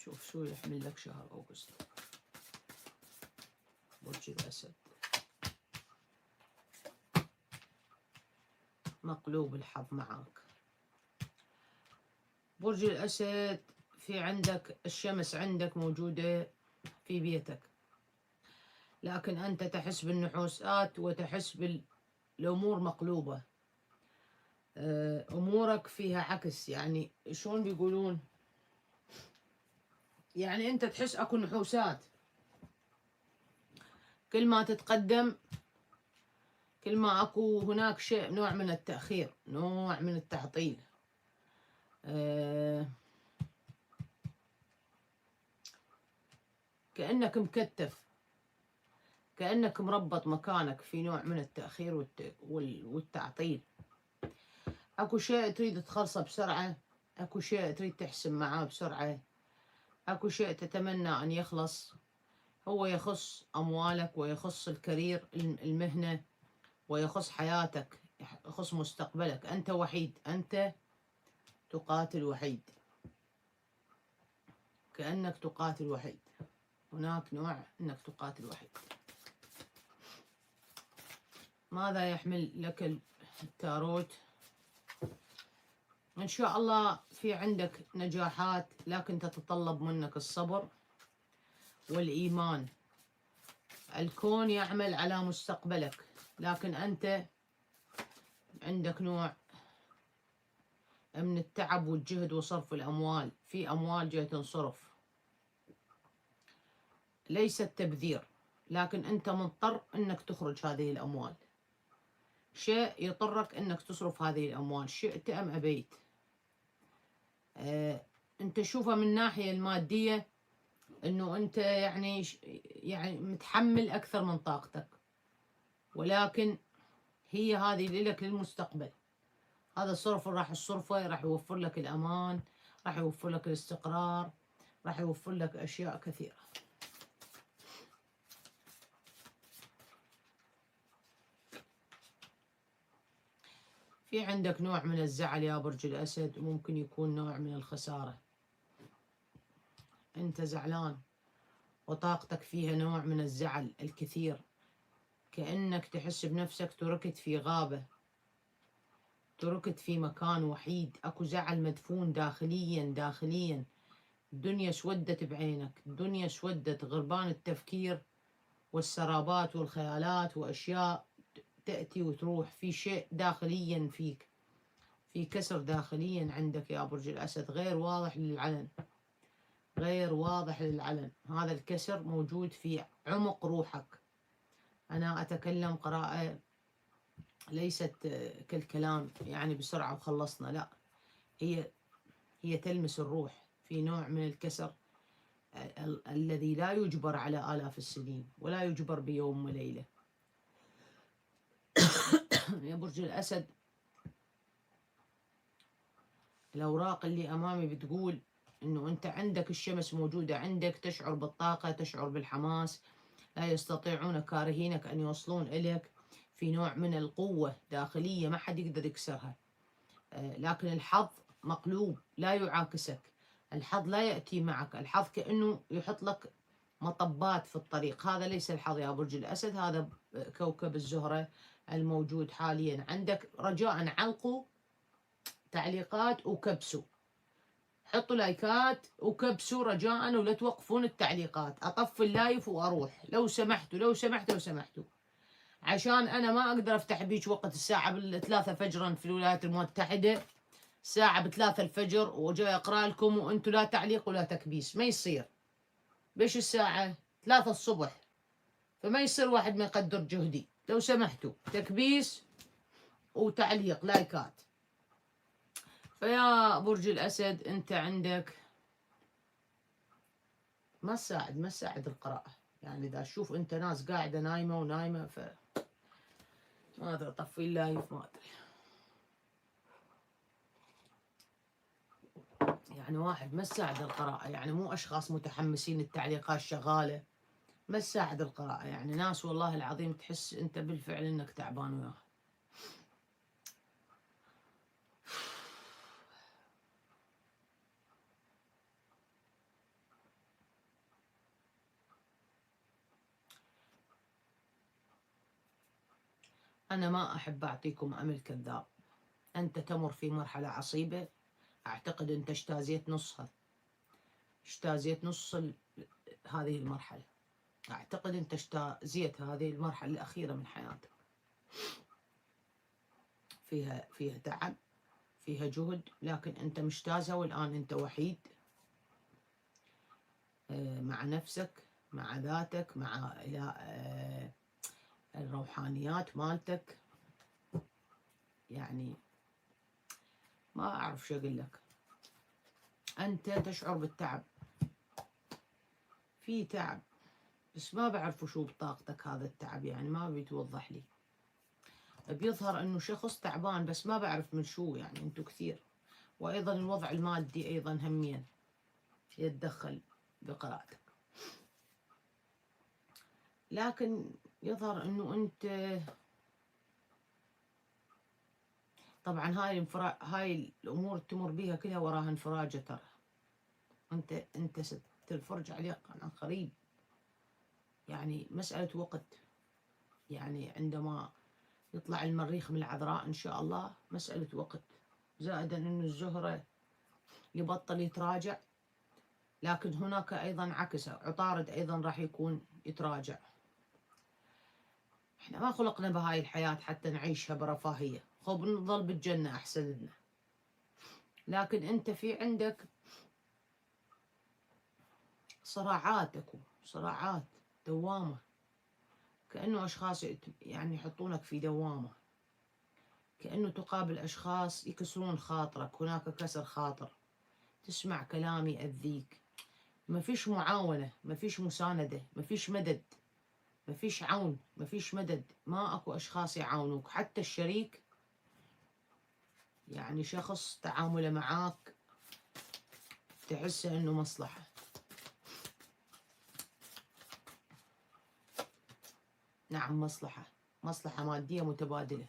شوف شو يحمل لك شهر أغسطس برج الأسد. مقلوب الحظ معاك برج الأسد. في عندك الشمس عندك موجودة في بيتك، لكن أنت تحس بالنحوسات وتحس بالأمور مقلوبة. أمورك فيها عكس، يعني شلون بيقولون، يعني أنت تحس أكو نحوسات. كل ما تتقدم كل ما أكو هناك شيء، نوع من التأخير، نوع من التعطيل. كأنك مكتف، كأنك مربط مكانك، في نوع من التأخير والتعطيل. أكو شيء تريد تخلصه بسرعة، أكو شيء تريد تحسم معاه بسرعة، أكو شيء تتمنى أن يخلص. هو يخص أموالك ويخص الكارير، المهنة، ويخص حياتك، يخص مستقبلك. أنت وحيد، أنت تقاتل وحيد، كأنك تقاتل وحيد. هناك نوع أنك تقاتل وحيد. ماذا يحمل لك التاروت؟ إن شاء الله في عندك نجاحات، لكن تتطلب منك الصبر والإيمان. الكون يعمل على مستقبلك، لكن أنت عندك نوع من التعب والجهد وصرف الأموال. في أموال جاية تنصرف، ليس التبذير، لكن أنت مضطر أنك تخرج هذه الأموال. شيء يضطرك أنك تصرف هذه الأموال، شئت أم أبيت. أنت شوفها من الناحية المادية أنه أنت يعني متحمل أكثر من طاقتك، ولكن هي هذه لك للمستقبل. هذا الصرف راح الصرفة راح يوفر لك الأمان، راح يوفر لك الاستقرار، راح يوفر لك أشياء كثيرة. في عندك نوع من الزعل يا برج الأسد، وممكن يكون نوع من الخسارة. أنت زعلان وطاقتك فيها نوع من الزعل الكثير، كأنك تحس بنفسك تركت في غابة، تركت في مكان وحيد. أكو زعل مدفون داخليا، داخليا. الدنيا سودت بعينك، الدنيا سودت، غربان التفكير والسرابات والخيالات وأشياء تأتي وتروح. في شيء داخليا فيك، في كسر داخليا عندك يا برج الأسد، غير واضح للعلن، غير واضح للعلن. هذا الكسر موجود في عمق روحك. أنا أتكلم قراءة ليست كالكلام يعني بسرعة وخلصنا، لا، هي تلمس الروح. في نوع من الكسر الذي لا يجبر على آلاف السنين ولا يجبر بيوم وليلة. يا برج الأسد، الأوراق اللي أمامي بتقول إنه أنت عندك الشمس موجودة عندك، تشعر بالطاقة، تشعر بالحماس، لا يستطيعون كارهينك أن يوصلون إليك. في نوع من القوة داخلية ما حد يقدر يكسرها، لكن الحظ مقلوب، لا يعاكسك، الحظ لا يأتي معك، الحظ كأنه يحط لك مطبات في الطريق. هذا ليس الحظ يا برج الأسد، هذا كوكب الزهرة الموجود حاليا عندك. رجاء علقوا تعليقات وكبسوا، حطوا لايكات وكبسوا رجاء، ولا توقفون التعليقات. أطفي ال live وأروح لو سمحتوا، لو سمحتوا، لو سمحتوا، عشان أنا ما أقدر أفتح بيش وقت الساعة 3 فجرا في الولايات المتحدة، الساعة 3 الفجر وجاي أقرأ لكم وأنتوا لا تعليق ولا تكبيس، ما يصير. بيش الساعة 3 الصبح، فما يصير واحد ما يقدر جهدي. لو سمحتوا تكبيس وتعليق لايكات. فيا برج الأسد أنت عندك ما تساعد، ما تساعد القراءة. يعني إذا تشوف أنت ناس قاعدة نايمة ونايمة، ف ما أدري، طفي ال live، ما أدري. يعني واحد ما تساعد القراءة، يعني مو أشخاص متحمسين التعليقات شغالة، ما تساعد القراءة. يعني ناس والله العظيم تحس أنت بالفعل أنك تعبان وياها. أنا ما أحب أعطيكم أمل كذاب. أنت تمر في مرحلة عصيبة، أعتقد أنت اجتازيت نصها، اجتازيت نص هذه المرحلة. أعتقد أنت اجتازيت هذه المرحلة الأخيرة من حياتك. فيها تعب، فيها جهد، لكن أنت مجتازها، والآن أنت وحيد مع نفسك، مع ذاتك، مع الروحانيات مالتك. يعني ما أعرف شو أقول لك. أنت تشعر بالتعب، في تعب، بس ما بعرف شو بطاقتك هذا التعب، يعني ما بيتوضح لي. بيظهر أنه شخص تعبان بس ما بعرف من شو، يعني أنتو كثير. وأيضا الوضع المادي أيضا هميا يتدخل بقراءتك، لكن يظهر أنه أنت طبعا هاي الأمور تمر بيها كلها وراها انفراجة. ترى أنت ستنفرج عليك عن قريب، يعني مسألة وقت. يعني عندما يطلع المريخ من العذراء إن شاء الله مسألة وقت، زائدا أنه الزهرة يبطل يتراجع، لكن هناك أيضا عكسه، عطارد أيضا راح يكون يتراجع. احنا ما خلقنا بهاي الحياة حتى نعيشها برفاهية، خب نظل بالجنة أحسن لنا. لكن أنت في عندك صراعات، صراعات دوامة، كأنه أشخاص يعني يحطونك في دوامة، كأنه تقابل أشخاص يكسرون خاطرك، هناك كسر خاطر، تسمع كلام يأذيك، ما فيش معاونة، ما فيش مساندة، ما فيش مدد، ما فيش عون، ما فيش مدد، ما أكو أشخاص يعاونوك. حتى الشريك يعني شخص تعامله معاك تحسه إنه مصلحة. نعم مصلحة، مصلحة مادية متبادلة،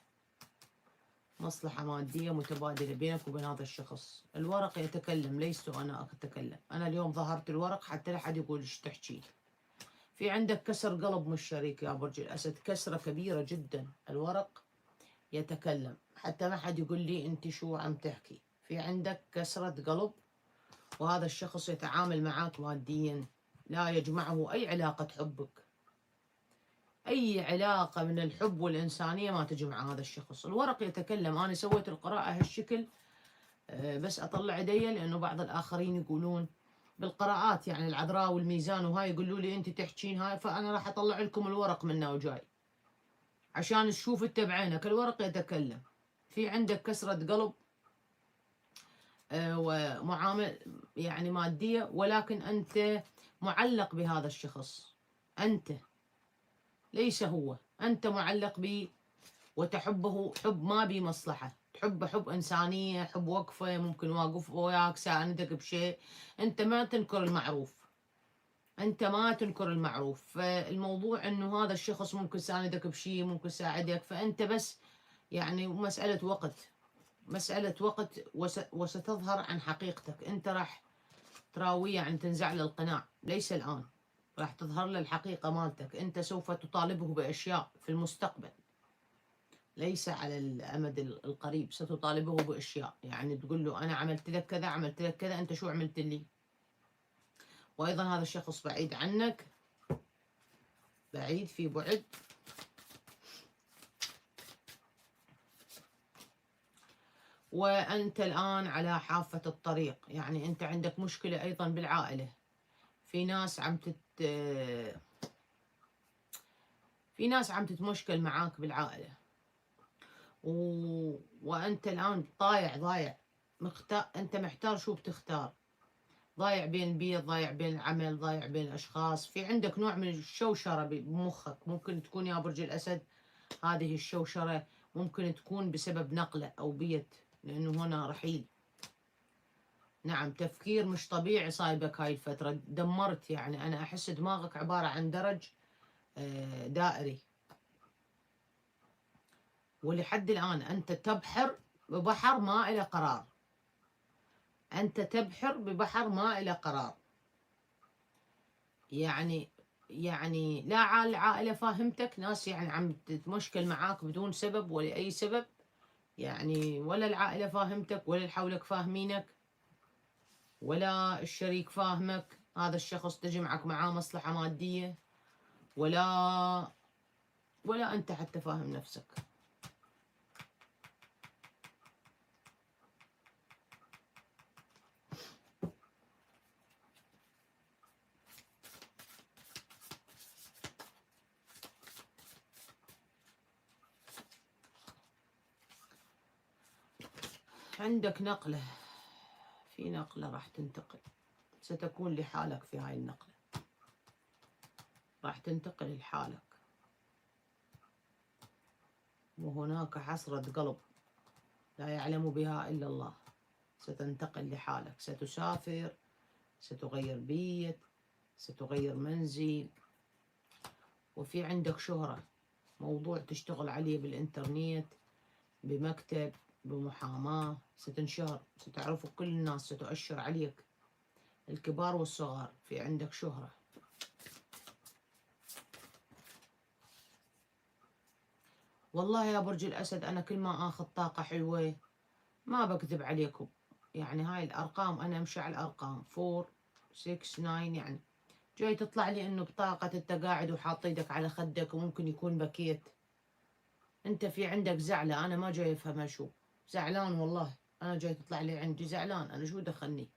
مصلحة مادية متبادلة بينك وبين هذا الشخص. الورق يتكلم، ليست أنا أتكلم. أنا اليوم ظهرت الورق حتى لا حد يقول إيش تحكي. في عندك كسر قلب من الشريك يا برج الأسد، كسرة كبيرة جدا. الورق يتكلم حتى ما حد يقول لي أنت شو عم تحكي. في عندك كسرة قلب، وهذا الشخص يتعامل معاك ماديا، لا يجمعه أي علاقة حبك، أي علاقة من الحب والإنسانية ما تجمع هذا الشخص. الورق يتكلم. أنا سويت القراءة هالشكل بس أطلع يدي، لأنه بعض الآخرين يقولون بالقراءات يعني العذراء والميزان وهاي يقولوا لي أنت تحكين هاي، فأنا راح أطلع لكم الورق منه وجاي عشان تشوف أنت بعينك. الورق يتكلم. في عندك كسرة قلب ومعامل يعني مادية، ولكن أنت معلق بهذا الشخص، أنت ليس هو، أنت معلق به وتحبه حب ما بمصلحة، تحبه حب إنسانية، حب وقفة، ممكن واقف وياك ساندك بشيء. أنت ما تنكر المعروف، أنت ما تنكر المعروف. فالموضوع أنه هذا الشخص ممكن ساندك بشيء، ممكن ساعدك، فأنت بس يعني مسألة وقت، مسألة وقت وستظهر عن حقيقتك. أنت راح تراويه، يعني تنزع له القناع، ليس الآن، راح تظهر له الحقيقة مالتك. أنت سوف تطالبه بأشياء في المستقبل، ليس على الأمد القريب. ستطالبه بأشياء، يعني تقول له أنا عملت لك كذا، عملت لك كذا، أنت شو عملت لي؟ وأيضا هذا الشخص بعيد عنك، بعيد في بعد. وأنت الآن على حافة الطريق، يعني أنت عندك مشكلة أيضا بالعائلة. في ناس عم في ناس عم تتمشكل معاك بالعائلة، وأنت الآن طايع ضايع، أنت محتار شو بتختار، ضايع بين البيت، ضايع بين العمل، ضايع بين الأشخاص. في عندك نوع من الشوشرة بمخك، ممكن تكون يا برج الأسد هذه الشوشرة ممكن تكون بسبب نقلة أو بيت، لأنه هنا رحيل. نعم تفكير مش طبيعي صايبك هاي الفترة، دمرت. يعني أنا أحس دماغك عبارة عن درج دائري، ولحد الآن أنت تبحر ببحر ما إلى قرار، أنت تبحر ببحر ما إلى قرار. يعني يعني لا العائلة فاهمتك، ناس يعني عم تتمشكل معاك بدون سبب ولا أي سبب، يعني ولا العائلة فاهمتك ولا اللي حولك فاهمينك ولا الشريك فاهمك. هذا الشخص تجمعك معاه مصلحة مادية، ولا أنت حتى فاهم نفسك. عندك نقلة، في نقلة راح تنتقل، ستكون لحالك في هاي النقلة، راح تنتقل لحالك، وهناك حسرة قلب لا يعلم بها إلا الله. ستنتقل لحالك، ستسافر، ستغير بيت، ستغير منزل. وفي عندك شهرة، موضوع تشتغل عليه بالإنترنت، بمكتب، بمحاماة، ستنشهر، ستعرفه كل الناس، ستؤشر عليك الكبار والصغار. في عندك شهرة. والله يا برج الأسد أنا كل ما آخذ طاقة حلوة ما بكذب عليكم، يعني هاي الأرقام أنا أمشي على الأرقام 4 6 9، يعني جاي تطلع لي إنه بطاقة أنت قاعد وحاط إيدك على خدك وممكن يكون بكيت. أنت في عندك زعلة، أنا ما جاي أفهمها شو زعلان، والله أنا جاي تطلع لي عندي زعلان، أنا شو دخلني؟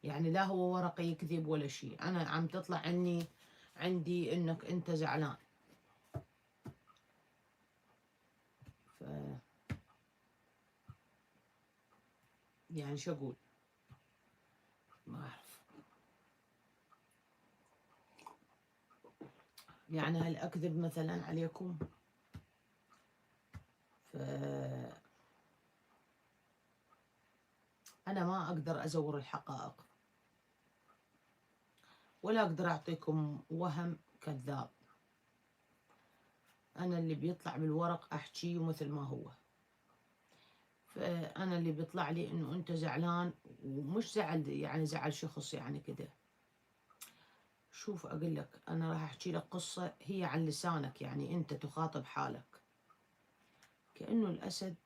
يعني لا هو ورقي يكذب ولا شيء، أنا عم تطلع عني عندي إنك أنت زعلان. يعني شو أقول؟ ما أعرف. يعني هل أكذب مثلا عليكم؟ أنا ما أقدر أزور الحقائق، ولا أقدر أعطيكم وهم كذاب. أنا اللي بيطلع بالورق أحكيه مثل ما هو. فأنا اللي بيطلع لي إنه أنت زعلان، ومش زعل يعني زعل شخص يعني كده. شوف أقول لك، أنا راح أحكي لك قصة هي عن لسانك، يعني أنت تخاطب حالك كأنه الأسد.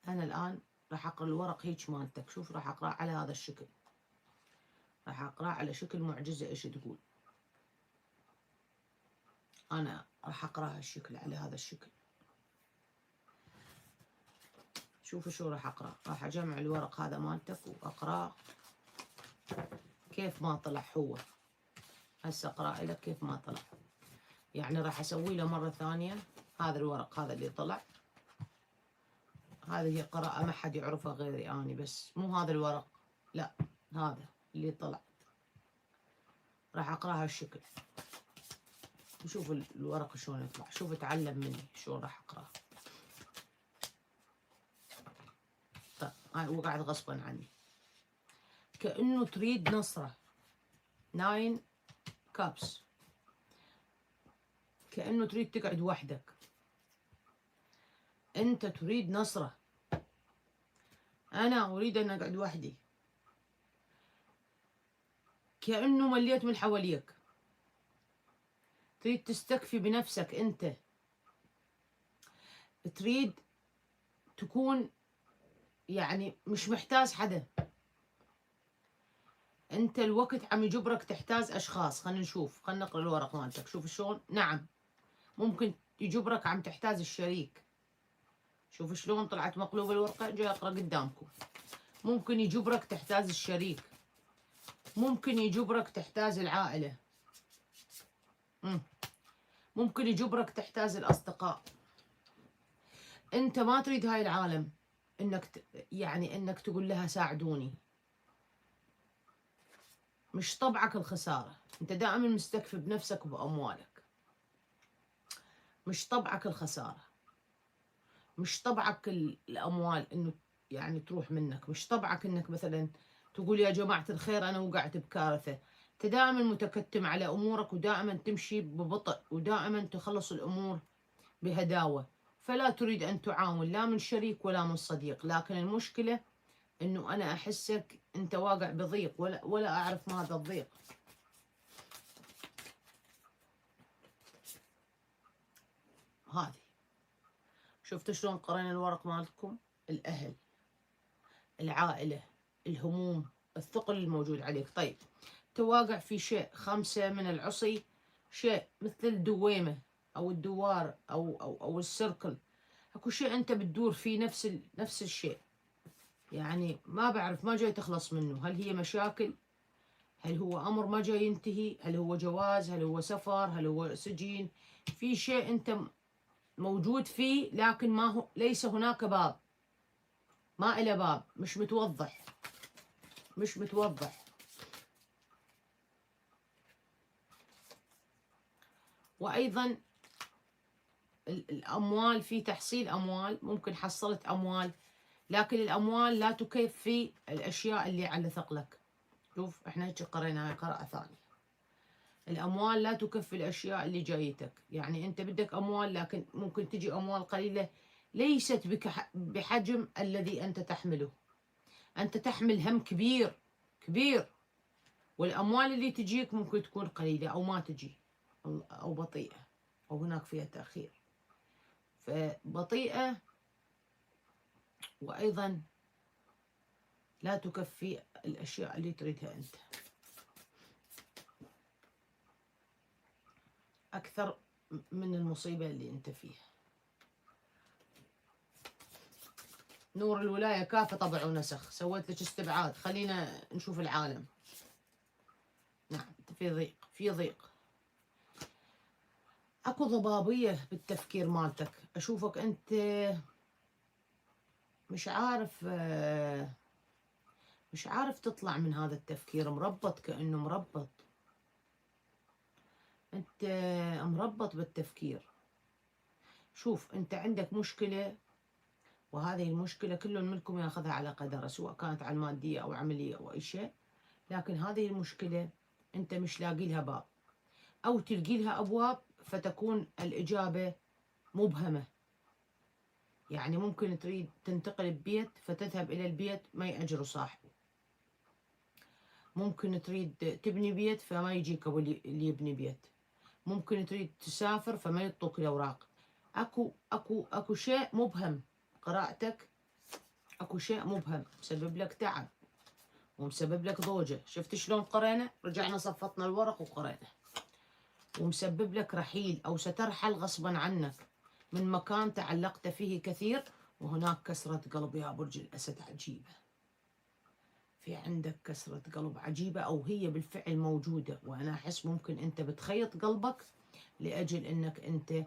أنا الآن راح أقرأ الورق هيك مالتك، شوف راح أقرأ على هذا الشكل، راح أقرأ على شكل معجزة. إيش تقول؟ أنا راح أقرأ هالشكل على هذا الشكل. شوفوا شو راح أقرأ، راح أجمع الورق هذا مالتك وأقرأ كيف ما طلع هو. هسه أقرأ لك كيف ما طلع، يعني راح أسوي له مرة ثانية. هذا الورق هذا اللي طلع، هذه قراءة ما حد يعرفها غيري أني، بس مو هذا الورق، لا هذا اللي طلع. راح أقرأها هالشكل وشوف الورق شلون يطلع. شوف اتعلم مني شلون راح أقرأه. طيب هاي وقعت غصبا عني. كأنه تريد نصرة، 9 cups، كأنه تريد تقعد وحدك. أنت تريد نصرة، أنا أريد أن أقعد وحدي. كأنه مليت من حواليك، تريد تستكفي بنفسك. أنت تريد تكون يعني مش محتاج حدا. أنت الوقت عم يجبرك تحتاج أشخاص. خلينا نشوف، خلينا نقرأ الورق مالتك، شوف شلون. نعم ممكن يجبرك عم تحتاج الشريك. شوف شلون طلعت مقلوبة الورقة، جاي أقرأ قدامكم. ممكن يجبرك تحتاج الشريك، ممكن يجبرك تحتاج العائلة، ممكن يجبرك تحتاج الأصدقاء. أنت ما تريد هاي العالم إنك يعني إنك تقول لها ساعدوني. مش طبعك الخسارة، أنت دائما مستكفي بنفسك وبأموالك. مش طبعك الخسارة، مش طبعك الأموال إنه يعني تروح منك، مش طبعك إنك مثلا تقول يا جماعة الخير أنا وقعت بكارثة. أنت دائما متكتم على أمورك، ودائما تمشي ببطء، ودائما تخلص الأمور بهداوة، فلا تريد أن تعاون لا من شريك ولا من صديق. لكن المشكلة إنه أنا أحسك أنت واقع بضيق، ولا أعرف ما هذا الضيق. هذه شفتوا شلون قرينا الورق مالتكم؟ الأهل، العائلة، الهموم، الثقل الموجود عليك. طيب تواقع في شيء، 5 من العصي، شيء مثل الدويمة أو الدوار أو أو أو السيركل، اكو شيء أنت بتدور فيه نفس الشيء، يعني ما بعرف، ما جاي تخلص منه. هل هي مشاكل؟ هل هو أمر ما جاي ينتهي؟ هل هو جواز؟ هل هو سفر؟ هل هو سجين؟ في شيء أنت موجود فيه، لكن ما هو، ليس هناك باب، ما إلى باب، مش متوضح، مش متوضح. وأيضا الأموال، في تحصيل أموال، ممكن حصلت أموال، لكن الأموال لا تكفي الأشياء اللي على ثقلك. شوف احنا هيك قريناها قراءة ثانية. الأموال لا تكفي الأشياء اللي جايتك، يعني أنت بدك أموال، لكن ممكن تجي أموال قليلة ليست بحجم الذي أنت تحمله. أنت تحمل هم كبير كبير، والأموال اللي تجيك ممكن تكون قليلة أو ما تجي، أو بطيئة، أو هناك فيها تأخير، فبطيئة، وأيضا لا تكفي الأشياء اللي تريدها أنت. أكثر من المصيبة اللي أنت فيها. نور الولاية كافة طبع ونسخ، سويت لك استبعاد، خلينا نشوف العالم. نعم في ضيق، في ضيق، اكو ضبابية بالتفكير مالتك. اشوفك انت مش عارف، مش عارف تطلع من هذا التفكير، مربط، كأنه مربط، انت مربط بالتفكير. شوف انت عندك مشكلة، وهذه المشكلة كل منكم ياخذها على قدره، سواء كانت على المادية أو عملية أو أي شيء، لكن هذه المشكلة أنت مش لاقي لها باب، أو تلقي لها أبواب فتكون الإجابة مبهمة. يعني ممكن تريد تنتقل ببيت فتذهب إلى البيت ما يأجره صاحبه، ممكن تريد تبني بيت فما يجيك أبو اللي يبني بيت، ممكن تريد تسافر فما يعطوك الأوراق. أكو أكو أكو شيء مبهم، قراءتك أكو شيء مبهم مسبب لك تعب ومسبب لك ضوجة. شفت شلون قرينا؟ رجعنا صفطنا الورق وقرينا. ومسبب لك رحيل، أو سترحل غصبا عنك من مكان تعلقت فيه كثير، وهناك كسرة قلب يا برج الأسد عجيبة. في عندك كسرة قلب عجيبة، أو هي بالفعل موجودة، وأنا أحس ممكن أنت بتخيط قلبك لأجل أنك أنت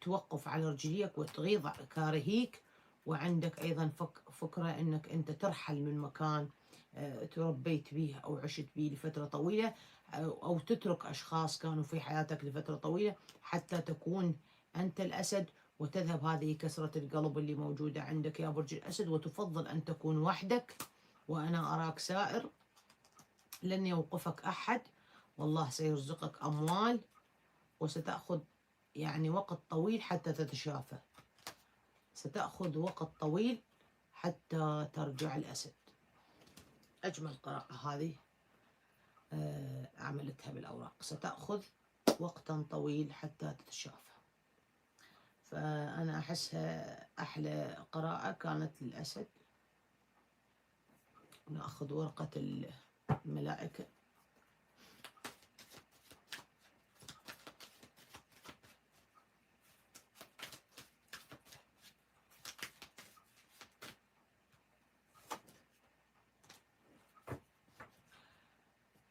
توقف على رجليك وتغيظ كارهيك. وعندك أيضا فكرة أنك أنت ترحل من مكان تربيت به أو عشت به لفترة طويلة، أو تترك أشخاص كانوا في حياتك لفترة طويلة حتى تكون أنت الأسد، وتذهب هذه كسرة القلب اللي موجودة عندك يا برج الأسد، وتفضل أن تكون وحدك. وأنا أراك سائر، لن يوقفك أحد، والله سيرزقك أموال، وستأخذ يعني وقت طويل حتى تتشافى، ستأخذ وقت طويل حتى ترجع الأسد. أجمل قراءة هذه عملتها بالأوراق، ستأخذ وقتا طويل حتى تتشافى. فأنا أحسها أحلى قراءة كانت للأسد. نأخذ ورقة الملائكة.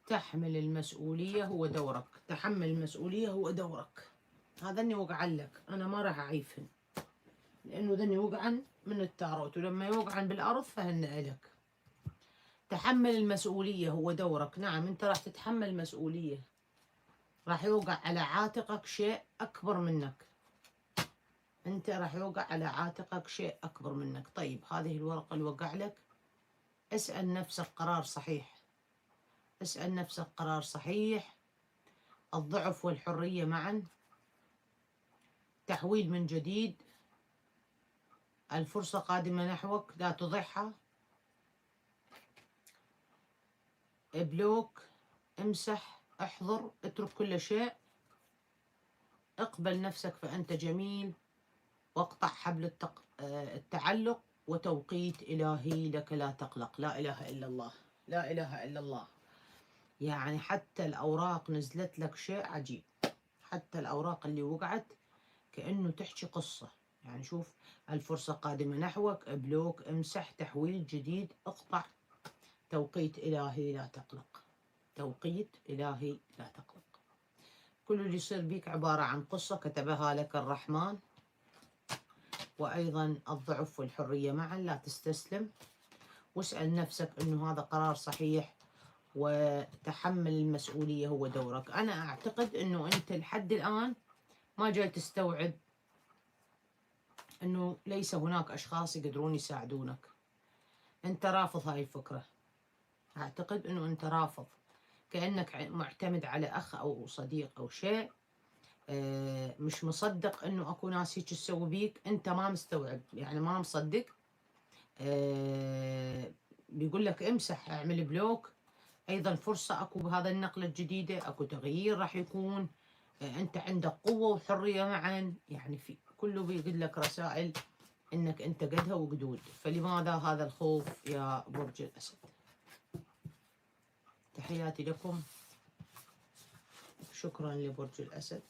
تحمل المسؤولية هو دورك، تحمل المسؤولية هو دورك. هذا اني وقع لك، أنا ما راح أعيفهن، لأنه ذني وقعن من التاروت، ولما يوقعن بالأرض فهن إلك. تحمل المسؤولية هو دورك. نعم أنت راح تتحمل مسؤولية، راح يوقع على عاتقك شيء أكبر منك، أنت راح يوقع على عاتقك شيء أكبر منك. طيب هذه الورقة اللي وقع لك، اسأل نفسك قرار صحيح، اسأل نفسك قرار صحيح. الضعف والحرية معا، تحويل من جديد، الفرصة قادمة نحوك لا تضيعها، بلوك، امسح، احضر، اترك كل شيء. اقبل نفسك فأنت جميل، واقطع حبل التعلق، وتوقيت إلهي لك لا تقلق. لا إله إلا الله، لا إله إلا الله. يعني حتى الأوراق نزلت لك شيء عجيب، حتى الأوراق اللي وقعت كأنه تحكي قصة. يعني شوف، الفرصة قادمة نحوك، block، امسح، تحويل جديد، اقطع، توقيت إلهي لا تقلق، توقيت إلهي لا تقلق. كل اللي يصير بيك عبارة عن قصة كتبها لك الرحمن. وأيضا الضعف والحرية معا، لا تستسلم، واسأل نفسك أنه هذا قرار صحيح، وتحمل المسؤولية هو دورك. أنا أعتقد أنه أنت لحد الآن ما جاي تستوعب أنه ليس هناك أشخاص يقدرون يساعدونك. أنت رافض هاي الفكرة، أعتقد أنه أنت رافض، كأنك معتمد على أخ أو صديق أو شيء، مش مصدق أنه أكو ناس هيك تسوي بيك. أنت ما مستوعب، يعني ما مصدق. بيقول لك امسح، اعمل block. أيضا فرصة أكو بهذا النقلة الجديدة، أكو تغيير راح يكون. أنت عندك قوة وحرية معا، يعني في كله بيقول لك رسائل أنك أنت قدها وقدود. فلماذا هذا الخوف يا برج الأسد؟ تحياتي لكم، شكرا لبرج الأسد.